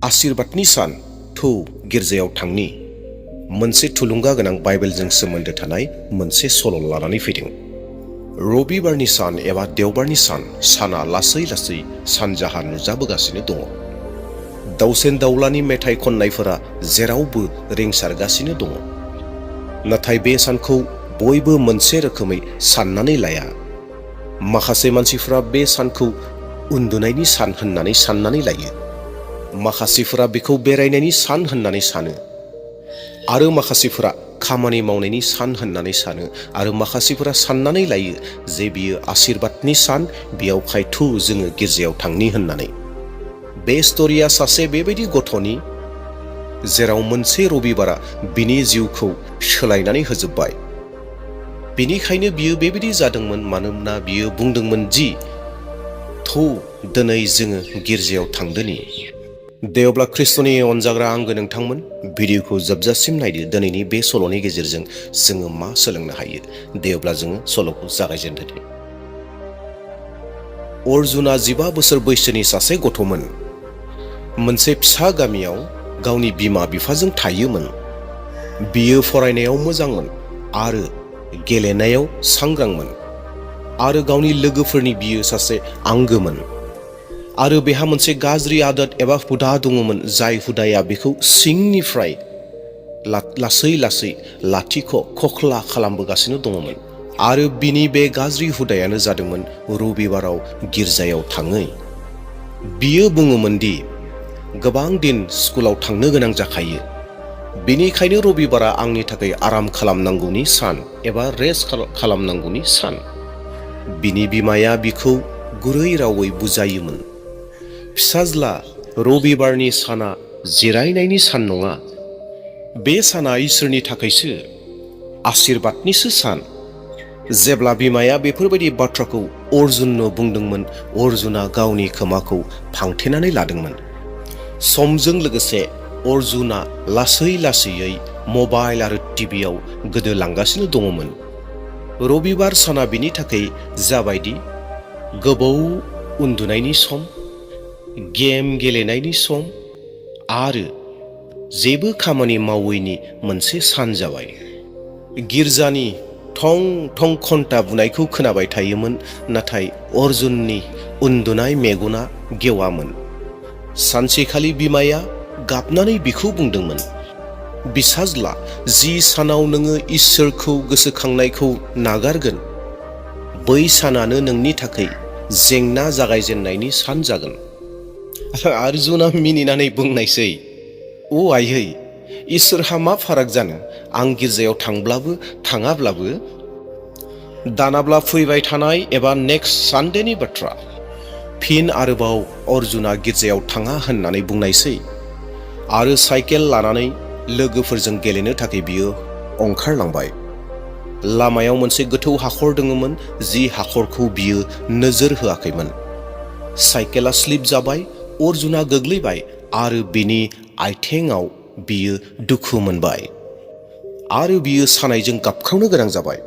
आशीर्बादनि सान थौ गिर्जायाव थांनि मोनसे थुलुंगा गोनां बाइबेलजों सोमोन्दो थानाय मोनसे सल' लानानै फैदों। रबिबारनि सान एबा देवबारनि साना लासै लासै सानजाहा नुजाबोगासिनो दङ। दाउसेन दाउलानि मेथाइ खननायफोरा जेरावबो रिंसारगासिनो दङ। नाथाय बे सानखौ बयबो मोनसे रोखोमै साननानै लाया। माखासे मानसिफोरा बे सानखौ उन्दुनायनि सान होननानै साननानै लायो। माखासेफोरा बेखौ बेरायनायनि सान होननानै सानो आरो माखासेफोरा खामानि मावनायनि सान होननानै सानो आरो माखासेफोरा साननानै लायो जे बियो आशीर्बादनि सान, बेयावखाय थौ जोङो गिर्जायाव थांनि होननानै। बे स्ट'रिया सासे बेबायदि गथ'नि जेराव मोनसे रबिबारा बिनि जिउखौ सोलायनानै होजोबबाय। बेनिखायनो बियो बेबायदि जादोंमोन मानोना बियो बुंदोंमोन दि थौ दिनै जोङो गिर्जायाव थांदोनि। दे अब्ला ख्रिस्ट'नि अनजाग्रा आंगो नोंथांमोन, भिडिअखौ जोबजासिम नायदो। दिनैनि बे सल'नि गेजेरजों जोङो मा सोलोंनो हायो। दे अब्ला जोङो सल'खौ जागायजेनदो। अर्जुना 15 बोसोर बैसोनि सासे गथ'मोन। मोनसे फिसा गामियाव गावनि बिमा बिफाजों थायोमोन। बियो फरायनायाव मोजांमोन आरो गेलेनायाव सांग्रांमोन आरो गावनि लोगोफोरनि बियो सासे आंगोमोन। आरो बेहा मोनसे गाज्रि आदत एबा हुदा दङमोन, जाय हुदाया बेखौ सिंनिफ्राय लासै लासै खख्ला खालामबोगासिनो दङमोन। आरो बिनि बे गाज्रि हुदायानो जादोंमोन रबिबाराव गिर्जायाव थाङै। बियो बुङोमोन दि गोबां दिन स्कुलाव थांनो गोनां जाखायो, बेनिखायनो रबिबारा आंनि थाखाय आराम खालामनांगौनि सान एबा रेस्ट खालामनांगौनि सान। बिनि बिमाया बिखौ गुरै रावै बुजायोमोन, फिसाज्ला, रबिबारनि साना जिरायनायनि सान नङा। बे साना इसोरनि थाखायसो, आशीर्बादनिसो सान। जेब्ला बिमाया बेफोरबायदि बाथ्राखौ अर्जुननो बुंदोंमोन, अर्जुना गावनि खोमाखौ फांथेनानै लादोंमोन। समजों लोगोसे अर्जुना लासै लासैयै मबाइल आरो टिभियाव गोदोलांगासिनो दङमोन। रबिबार साना बिनि थाखाय जाबायदि गोबाव उन्दुनायनि सम, गेम गेलेनायनि सम आरो जेबो खामानि मावैनि मोनसे सान जाबाय। गिर्जानि थं थं घन्टा बुनायखौ खोनाबाय थायोमोन, नाथाय अर्जुननि उन्दुनाय मेगना गेवामोन। सानसेखालि बिमाया गाबनानै बिखौ बुंदोंमोन, फिसाज्ला, जि सानाव नोङो इसोरखौ गोसोखांनायखौ नागारगोन, बै सानानो नोंनि थाखाय जेंना जागायजेननायनि सान जागोन। अर्जुना मिनिनानै बुंनायसै, अ आयै, इसोरहा मा फाराग जानो, आं गिर्जायाव थांब्लाबो थाङाब्लाबो दानाब्ला फैबाय थानाय एबा नेक्स्ट सानडेनि बाथ्रा। फिन आरोबाव अर्जुना गिर्जायाव थाङा होननानै बुंनायसै आरो साइकेल लानानै लोगोफोरजों गेलेनो थाखाय बियो ओंखारलांबाय। लामायाव मोनसे गोथौ हाखर दङमोन, जि हाखरखौ बियो नोजोर होआखैमोन। साइकेला स्लिप जाबाय, अर्जुना गोग्लैबाय आरो बिनि आथिङाव बियो दुखु मोनबाय आरो बियो सानायजों गाबख्रावनो गोनां जाबाय।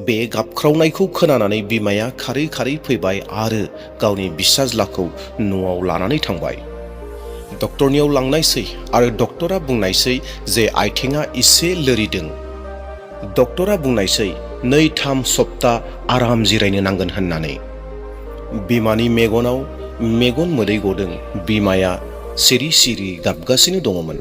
बे गाबख्रावनायखौ खोनानानै बिमाया खारै खारै फैबाय आरो गावनि फिसाज्लाखौ न'आव लानानै थांबाय। डक्टरनियाव लांनायसै आरो डक्टरा बुंनायसै जे आथिङा एसे लोरिदों। डक्टरा बुंनायसै 2-3 सप्ता आराम जिरायनो नांगोन होननानै। बिमानि मेगनाव मेगन मोदै गदों। बिमाया सिरि सिरि गाबगासिनो दङमोन।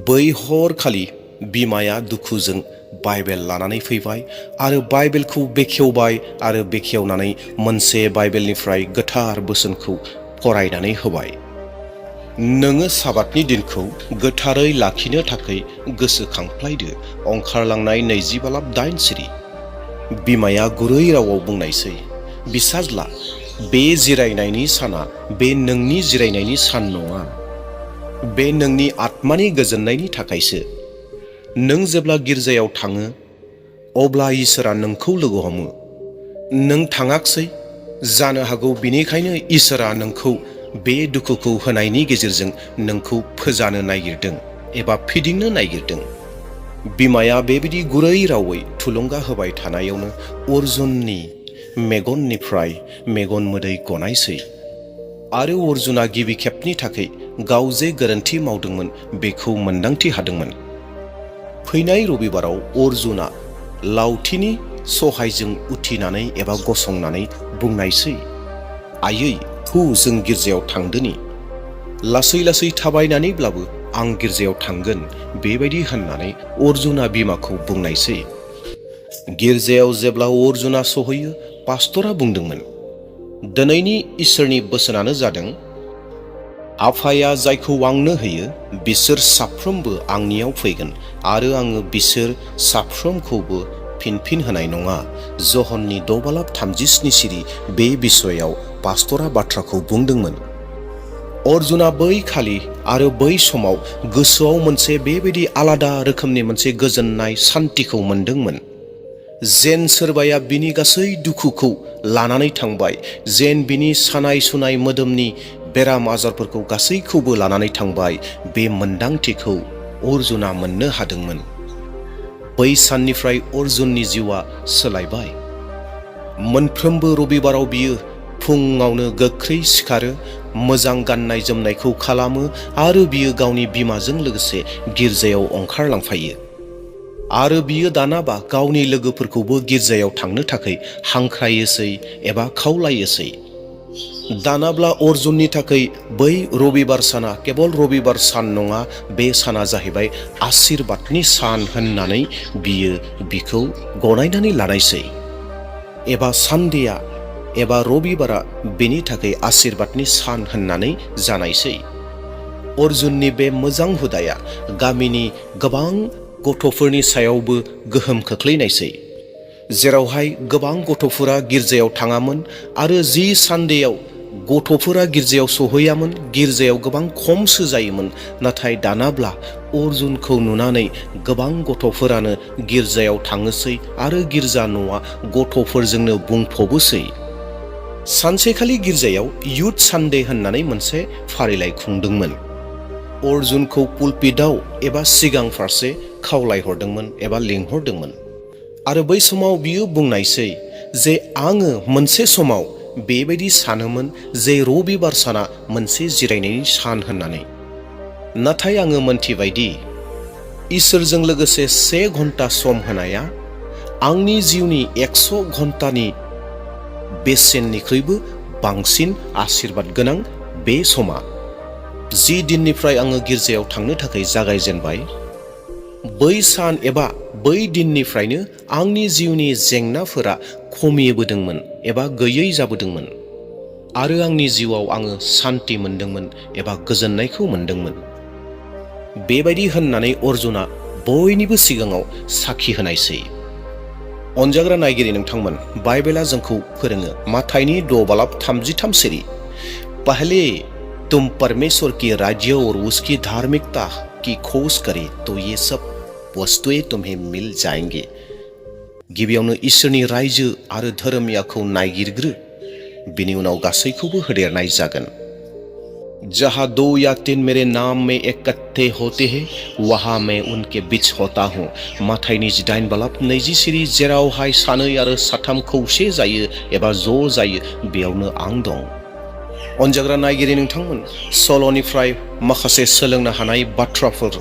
बै हरखालि बिमाया दुखुजों बाइबेल लानानै फैबाय आरो बाइबेलखौ बेखेवबाय आरो बेखेवनानै मोनसे बाइबेलनिफ्राय गोथार बोसोनखौ फरायनानै होबाय। नोङो साबातनि दिनखौ गोथारै लाखिनो थाखाय गोसोखांफ्लायदो। ओंखारलांनाय 20:8 सिरि। बिमाया गुरै रावाव बुंनायसै, फिसाज्ला, बे जिरायनायनि साना बे नोंनि जिरायनायनि सान नङा, बे नोंनि आत्मानि गोजोननायनि थाखायसो। नों जेब्ला गिर्जायाव थाङो अब्ला इसोरा नोंखौ लोगो हमो। नों थाङाखसै, जानो हागौ बिनिखायनो इसोरा नोंखौ बे दुखुखौ होनायनि गेजेरजों नोंखौ फोजानो नागिरदों एबा फिदिंनो नागिरदों। बिमाया बेबायदि गुरै रावै थुलुंगा होबाय थानायावनो अर्जुननि मेगननिफ्राय मेगन मोदै गनायसै। आरो अर्जुना गिबि खेबनि थाखाय गाव जे गोरोन्थि मावदोंमोन बेखौ मोनदांथि हादोंमोन। फैनाय रबिबाराव अर्जुना लावथिनि सहायजों उथिनानै एबा गसंनानै बुंनायसै, आयै फु जों गिर्जायाव थांदोनि। लासै लासै थाबायनानैब्लाबो आं गिर्जायाव थांगोन बेबायदि होननानै अर्जुना बिमाखौ बुंनायसै। गिर्जायाव जेब्ला अर्जुना सहैयो, पास्टरा बुंदोंमोन, दिनैनि इसोरनि बोसोनानो जादों, आफाया जायखौ आंनो होयो बिसोर साफ्रोमबो आंनियाव फैगोन आरो आङो बिसोर साफ्रोमखौबो फिनफिन होनाय नङा। जहननि 6:37 सिरि बे बिसयाव पास्टरा बाथ्राखौ बुंदोंमोन। अर्जुना बै खालि आरो बै समाव गोसोआव मोनसे बेबायदि आलादा रोखोमनि मोनसे गोजोननाय सान्तिखौ मोनदोंमोन। जेन सोरबाया बिनि गासै दुखुखौ लानानै थांबाय, जेन बिनि सानाय सुनाय मोदोमनि बेराम आजारफोरखौ गासैखौबो लानानै थांबाय, बे मोन्दांथिखौ अर्जुना मोननो हादोंमोन। बै साननिफ्राय अर्जुननि जिउआ सोलायबाय। मोनफ्रोमबो रबिबाराव बियो फुङावनो गोख्रै सिखारो, मोजां गाननाय जोमनायखौ खालामो आरो बियो गावनि बिमाजों लोगोसे गिर्जायाव ओंखारलांफायो। आरो बियो दानाबा गावनि लोगोफोरखौबो गिर्जायाव थांनो थाखाय हांख्रायोसै एबा खावलायोसै। दानाब्ला अर्जुननि थाखाय बै रबिबार साना केवल रबिबार सान नङा, बे साना जाहैबाय आशीर्बादनि सान होननानै बिखौ गनायनानै लानायसै। एबा सानदेया एबा रबिबारा बेनि थाखाय आशीर्बादनि सान होननानै जानायसै। अर्जुननि बे मोजां हुदाया गामिनि गोबां गथ'फोरनि सायावबो गोहोम खोख्लैनायसै, जेरावहाय गोबां गथ'फोरा गिर्जायाव थाङामोन आरो जि सानदेयाव गथ'फोरा गिर्जायाव सहैयामोन, गिर्जायाव गोबां खमसो जायोमोन। नाथाय दानाब्ला अर्जुनखौ नुनानै गोबां गथ'फोरानो गिर्जायाव थाङोसै आरो गिर्जा न'आ गथ'फोरजोंनो बुंफबोसै। सानसेखालि गिर्जायाव युथ सानडे होननानै मोनसे फारिलाइ खुंदोंमोन। अर्जुनखौ पुलपिटआव एबा सिगां फारसे खावलायहरदोंमोन एबा लिंहरदोंमोन। आरो बै समाव बियो बुंनायसै जे आङो मोनसे समाव बेबायदि सानोमोन जे रबिबार साना मोनसे जिरायनायनि सान होननानै। नाथाय आङो मोनथिबायदि इसोरजों लोगोसे 1 घन्टा सम होनाया आंनि जिउनि 100 घन्टानि बेसेननिख्रुइबो बांसिन आशीर्बाद गोनां। बे समा जि दिननिफ्राय आङो गिर्जायाव थांनो थाखाय जागायजेनबाय, बै सान एबा बै दिननिफ्रायनो आंनि जिउनि जेंनाफोरा खमिबोदोंमोन एबा गैयै जाबोदोंमोन आरो आंनि जिउआव आङो सान्ति मोनदोंमोन एबा गोजोननायखौ मोनदोंमोन। बेबायदि होननानै अर्जुना बयनिबो सिगाङाव साखि होनायसै। अनजाग्रा नायगिरि नोंथांमोन, बाइबेला जोंखौ फोरोङो माथाइनि 6:33 सिरि, पहले तुम परमेश्वर के राज्य और उसकी धार्मिकता की खोज करे तो ये सब वस्तुएं तुम्हें मिल जाएंगे। गिबियावनो इसोरनि रायजो आरो धोरोमियाखौ नायगिरग्रो, बिनि उनाव गासैखौबो होदेरनाय जागोन। जहां 2 या 3 मेरे नाम में इकट्ठे होते हैं वहां मैं उनके बीच होता हूं। माथाइनि 8:20 सिरि, जेरावहाय 2 आरो 3 खौसे जायो एबा ज' जायो बेयावनो आं दं। अनजाग्रा नायगिरि नोंथांमोन, सल'निफ्राय माखासे सोलोंनो हानाय बाथ्राफोर,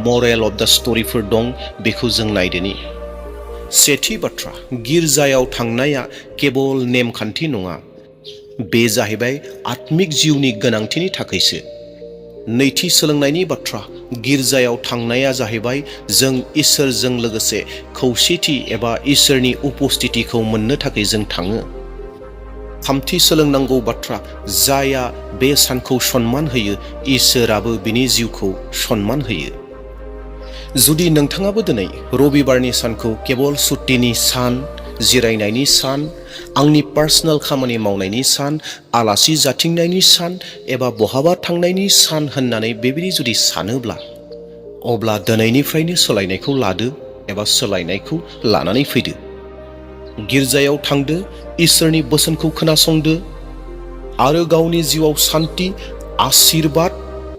मरेल अफ द स्ट'रिफोर दं, बेखौ जों नायदोनि। सेथि बाथ्रा, गिर्जायाव थांनाया केवल नेमखान्थि नङा, बे जाहैबाय आत्मिक जिउनि गोनांथिनि थाखायसो। नैथि सोलोंनायनि बाथ्रा, गिर्जायाव थांनाया जाहैबाय जों इसोरजों लोगोसे खौसेथि एबा इसोरनि उपस्थितिखौ मोननो थाखाय जों थाङो। थामथि सोलोंनांगौ बाथ्रा, जायहा बे सानखौ सन्मान होयो इसोराबो बिनि जिउखौ सन्मान होयो। जुदि नोंथाङाबो दिनै रबिबारनि सानखौ केवल सुट्टिनि सान, जिरायनायनि सान, आंनि पार्सनेल खामानि मावनायनि सान, आलासि जाथिंनायनि सान एबा बहाबा थांनायनि सान होननानै बेबायदि जुदि सानोब्ला, अब्ला दिनैनिफ्रायनो सोलायनायखौ लादो एबा सोलायनायखौ लानानै फैदो। गिर्जायाव थांदो, इसोरनि बोसोनखौ खोनासंदो आरो गावनि जिउआव सान्ति, आशीर्बाद,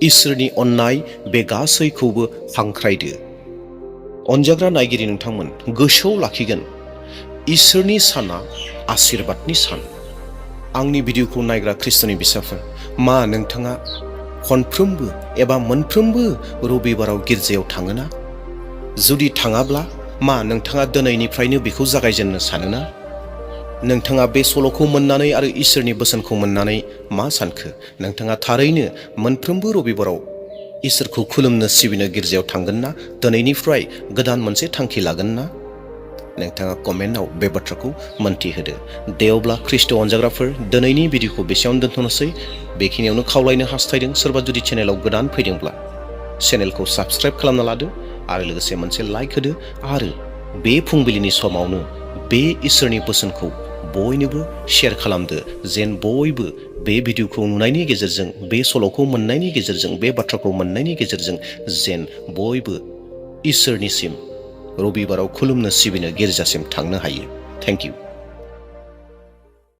इसोरनि अननाय बे गासैखौबो हांख्रायदो। अनजाग्रा नायगिरि नोंथांमोन, गोसोआव लाखिगोन, इसोरनि साना आशीर्बादनि सान। आंनि भिडिअखौ नायग्रा ख्रिस्ट'नि बिसाफोर, मा नोंथाङा खनफ्रोमबो एबा मोनफ्रोमबो रबिबाराव गिर्जायाव थाङोना? जुदि थाङाब्ला मा नोंथाङा दिनैनिफ्रायनो बेखौ जागायजेननो सानोना? नोंथाङा बे सल'खौ मोननानै आरो इसोरनि बोसोनखौ मोननानै मा सानखो? नोंथाङा थारैनो मोनफ्रोमबो रबिबाराव इसोरखौ खुलुमनो सिबिनो गिर्जायाव थांगोन ना? दिनैनिफ्राय गोदान मोनसे थांखि लागोन ना? नोंथाङा कमेन्टआव बे बाथ्राखौ मोन्थिहोदो। दे अब्ला ख्रिस्ट' अनजाग्राफोर, दिनैनि भिडिअखौ बेसेयावनो दोनथ'नोसै। बेखिनियावनो खावलायनो हास्थायदों, सोरबा जुदि चेनेलाव गोदान फैदोंब्ला चेनेलखौ साबस्क्राइब खालामना लादो आरो लोगोसे मोनसे लाइक होदो आरो बे फुंबिलिनि समावनो बे इसोरनि बोसोनखौ बयनोबो शेयार खालामदो, जेन बयबो बे भिडिअखौ नुनायनि गेजेरजों, बे सल'खौ मोननायनि गेजेरजों, बे बाथ्राखौ मोननायनि गेजेरजों जेन बयबो इसोरनिसिम रबिबाराव खुलुमनो सिबिनो गिर्जासिम थांनो हायो। Thank you.